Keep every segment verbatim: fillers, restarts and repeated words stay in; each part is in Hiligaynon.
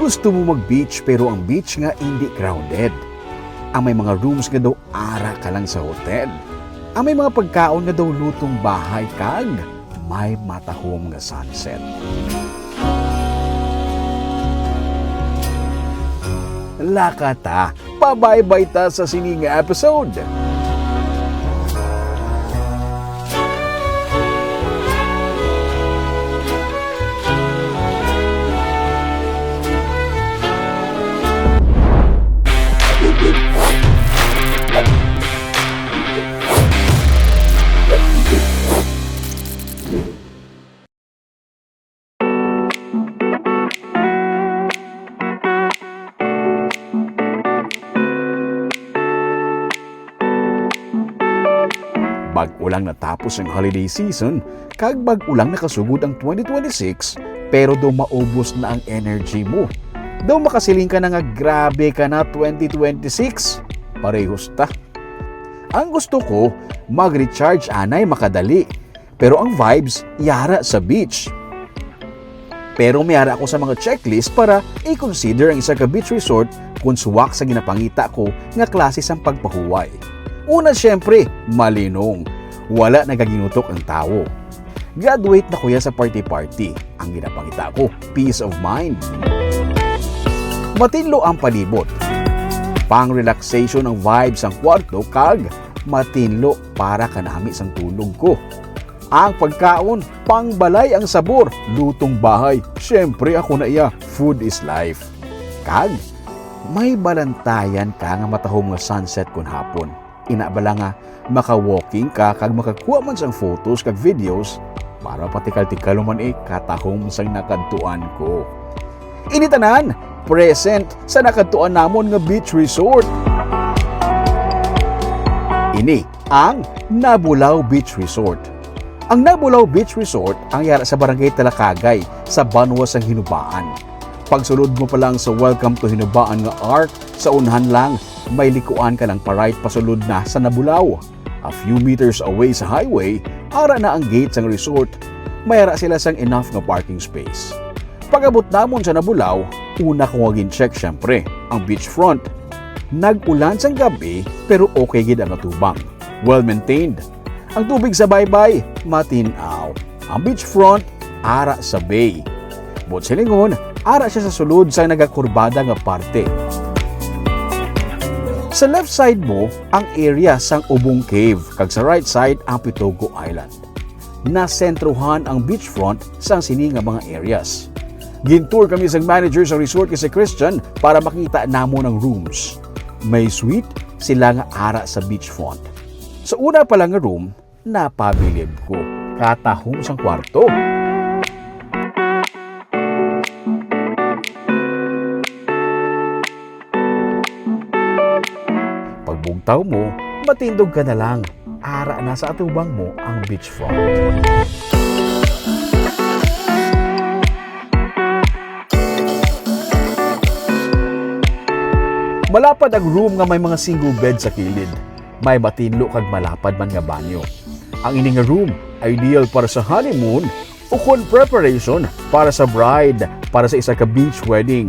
Gusto mo mag-beach pero ang beach nga indi crowded. Ang may mga rooms nga daw ara ka lang sa hotel. Ang may mga pagkaon nga daw lutong bahay kag may matahom nga sunset. Lakata, pabaybay ta sa sini nga episode. Bag-o lang natapos ang holiday season, kag bag-o lang nakasugod ang twenty twenty-six, pero daw maubos na ang energy mo. Daw makasiling ka na nga grabe ka na twenty twenty-six. Parehos ta. Ang gusto ko, mag-recharge anay makadali. Pero ang vibes, yara sa beach. Pero may ara ako sa mga checklist para i-consider ang isa ka beach resort kung suwak sa ginapangita ko nga klase sang pagpahuway. Una, siyempre, malinong. Wala nagaginutok ang tawo. Graduate na ko ya sa party-party. Ang ginapangita ko, peace of mind. Matinlo ang palibot. Pang relaxation ang vibe sang kwarto kag matinlo para kanami sang tulog ko. Ang pagkaon, pangbalay ang sabor, lutong bahay. Siyempre, ako na iya. Food is life. Kag, may balantayan ka nga matahom nga sunset kon hapon. Ina bala nga, maka-walking ka kag makakuha man sang photos kag videos para patikal-tikal man eh katahom sang nakadtuan ko. Ini tanan, present sa nakadtuan namon nga beach resort. Ini ang Nabulao Beach Resort. Ang Nabulao Beach Resort ang yara sa Barangay Talakagay, sa banwa sang Hinubaan. Pagsulod mo pa lang sa Welcome to Hinubaan nga arc, sa unhan lang, may likuan ka lang pa-right pasulod na sa Nabulao. A few meters away sa highway, ara na ang gate sang resort. May ara sila sang enough nga parking space. Pag-abot namon sa Nabulao, una ko nga gin-check, syempre, ang beachfront. Nag-ulan sang gab-i, pero okay gid ang atubang. Well-maintained. Ang tubig sa baybay, matin-aw. Ang beachfront, ara sa bay. Buot silingon, ara siya sa sulod sang nagakurbada nga parte. Sa left side mo, ang area sang Ubong Cave, kag sa right side, ang Pitogo Island. Nasentrohan ang beachfront sang sini nga mga areas. Gin-tour kami sang manager sa resort nga si Christian para makita namon ang rooms. May suite sila nga ara sa beachfront. Sa una pa lang nga room, napabilib ko. Katahom sang kwarto. Pagbugtaw mo, matindog ka na lang. Ara na sa atubang mo ang beachfront. Malapad ang room nga may mga single bed sa kilid. May matinlo kag malapad man nga banyo. Ang ini nga room, ideal para sa honeymoon ukon preparation para sa bride para sa isa ka beach wedding.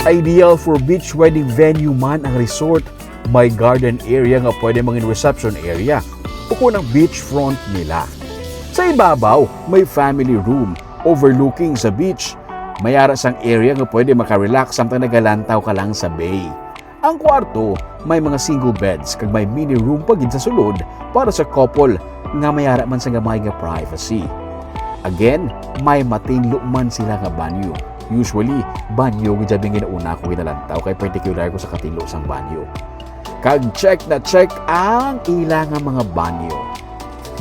Ideal for beach wedding venue man ang resort. May garden area nga pwede mangin reception area, ukon ang beachfront nila. Sa ibabaw, may family room overlooking sa beach. May ara sang area nga pwede makarelax samtang nagalantaw ka lang sa bay. Ang kwarto, may mga single beds kag may mini room pa gid sa sulod para sa couple nga may ara man sa gamay nga privacy. Again, may matinlo man sila nga banyo. Usually, banyo gid ang ginauna ko ginalantaw kay particular ko sa katinlo sang banyo. Kag check na check ang ila nga mga banyo.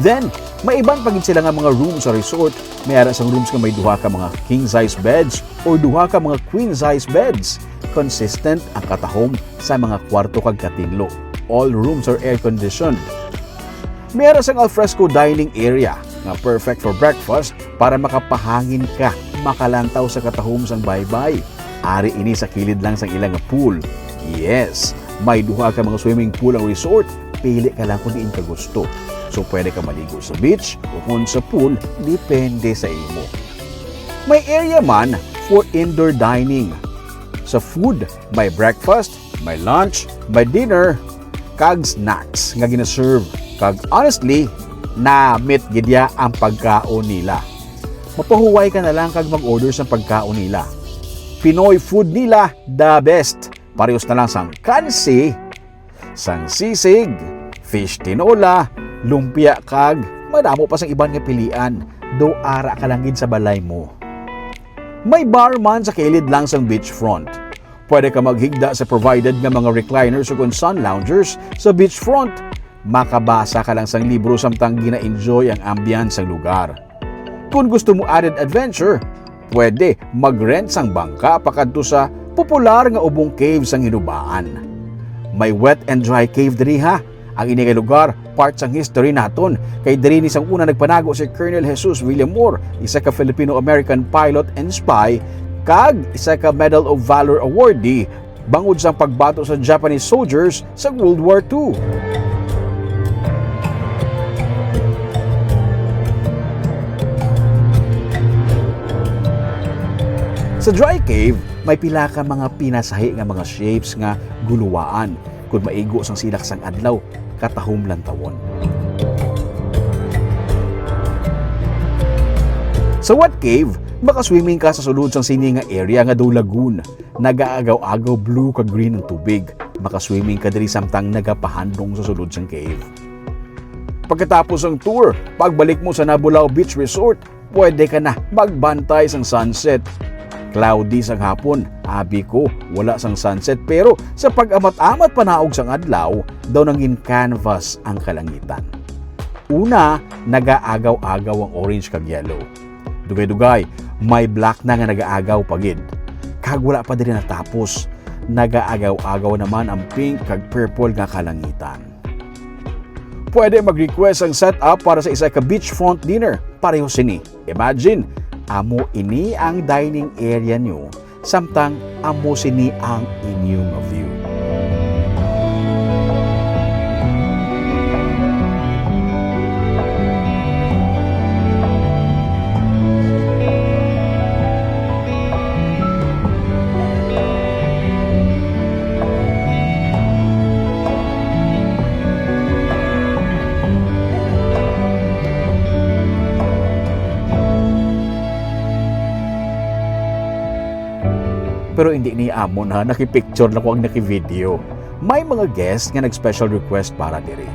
Then, may iban pa gid sila nga mga room sa resort. May ara sang rooms nga may duha ka mga king size beds or duha ka mga queen size beds. Consistent ang katahom sa mga kwarto kag katinlo. All rooms are air conditioned. May ara sang alfresco dining area. nga perfect for breakfast para makapahangin ka, makalantaw sa katahom sang baybay. Ari ini sa kilid lang sang ilang pool. Yes, may duha ka mga swimming pool ang resort. Pili ka lang kung diin ka gusto. So, pwede ka maligo sa beach o kung sa pool, depende sa imo. May area man for indoor dining. Sa food, may breakfast, may lunch, may dinner, kag snacks nga gina-serve. Kag honestly, namit gid ya ang pagkaon nila. Mapahuway ka na lang kag mag-order sa pagkaon nila. Pinoy food nila, the best. Parehos na lang sang kansi, sang sisig, fish tinola, lumpia, kag madamo pa sang iban nga pilian. Do ara ka lang gid sa balay mo. May bar man sa kilid lang sang beachfront. Pwede ka maghigda sa provided nga mga recliners o kon sun loungers sa beachfront. Makabasa ka lang sang libro samtang gina-enjoy ang ambience sang lugar. Kon gusto mo added adventure, pwede mag-rent sang bangka pakadto sa popular nga Ubong Cave sang Hinubaan. May wet and dry cave diri, ha. Ang ini nga lugar, part sang history naton, kay diri ni sang una nagpanago si Colonel Jesus Villamor, isa ka Filipino-American pilot and spy, kag isa ka Medal of Valor awardee bangod sang pagbato sa Japanese soldiers sa World War Two. Sa dry cave, may pila ka mga pinasahi nga mga shapes nga guluwaan. Kon maigo sang silak sang adlaw, katahom lantawon. Sa wet cave, makaswimming ka sa sulod sang sini nga area nga daw lagoon. Nagaagaw-agaw blue kag green ang tubig. Makaswimming ka diri samtang nagapahandong sa sulod sang cave. Pagkatapos sang tour, pagbalik mo sa Nabulao Beach Resort, pwede ka na magbantay sang sunset. Cloudy sang hapon, abi ko, wala sang sunset, pero sa pag-amat-amat panaog sang adlaw, daw nangin canvas ang kalangitan. Una, nagaagaw-agaw ang orange kag yellow. Dugay-dugay, may black na nga nagaagaw pa gid. Kag wala pa diri natapos, nagaagaw-agaw naman ang pink kag purple nga kalangitan. Pwede mag-request ang setup para sa isa ka beachfront dinner. Pareho sini. Imagine, amo ini ang dining area nyo, samtang amo sini ang inyong view. Pero hindi ni amon, ha, nakipicture lang ko ang nakivideo. May mga guest nga nag-special request para diri.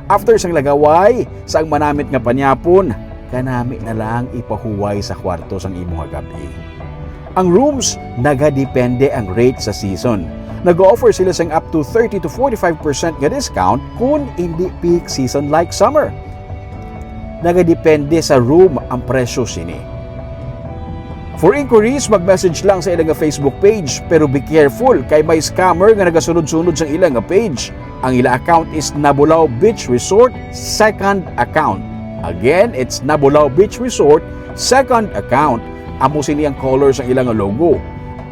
After sang lagaway, sang manamit nga panyapon, kanami na lang ipahuway sa kwarto sang imo nga gab-i. Ang rooms, nagadepende ang rate sa season. Nag-offer sila sang up to thirty to forty-five percent nga discount kung hindi peak season like summer. Nagadepende sa room ang presyo sini. For inquiries, mag-message lang sa ila nga Facebook page, pero be careful kay may scammer nga nagasunod-sunod sa ila nga page. Ang ila account is Nabulao Beach Resort second account. Again, it's Nabulao Beach Resort second account. Amo sini ang color sa ila nga logo.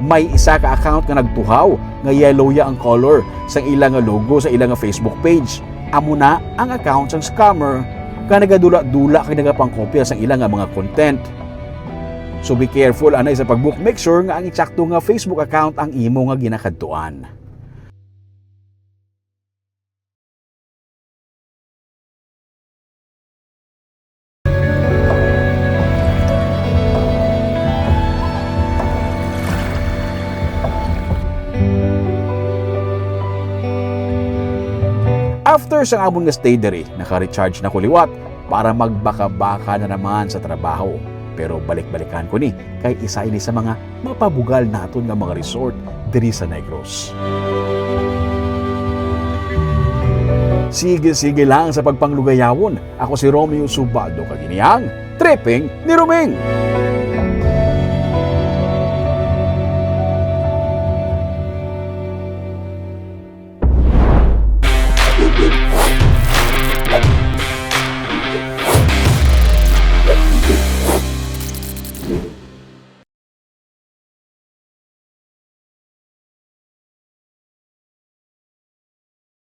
May isa ka account nga nagtuhaw nga yellow ya ang color sa ila nga logo sa ila nga Facebook page. Amo na ang account sang scammer nga nagadula-dula kag nagapangkopya sang ila nga mga content. So be careful anay sa pag-book. Make sure nga ang eksakto nga Facebook account ang imo nga ginakadtuan. After sang amon nga stay diri, naka-recharge na ko liwat para magbaka-baka na naman sa trabaho. Pero balik-balikan ko ni, kay isa ini sa mga mapabugal naton nga mga resort diri sa Negros. Sige-sige lang sa pagpanglugayawon. Ako si Romeo Subaldo, kag ini ang Tripping ni Roming.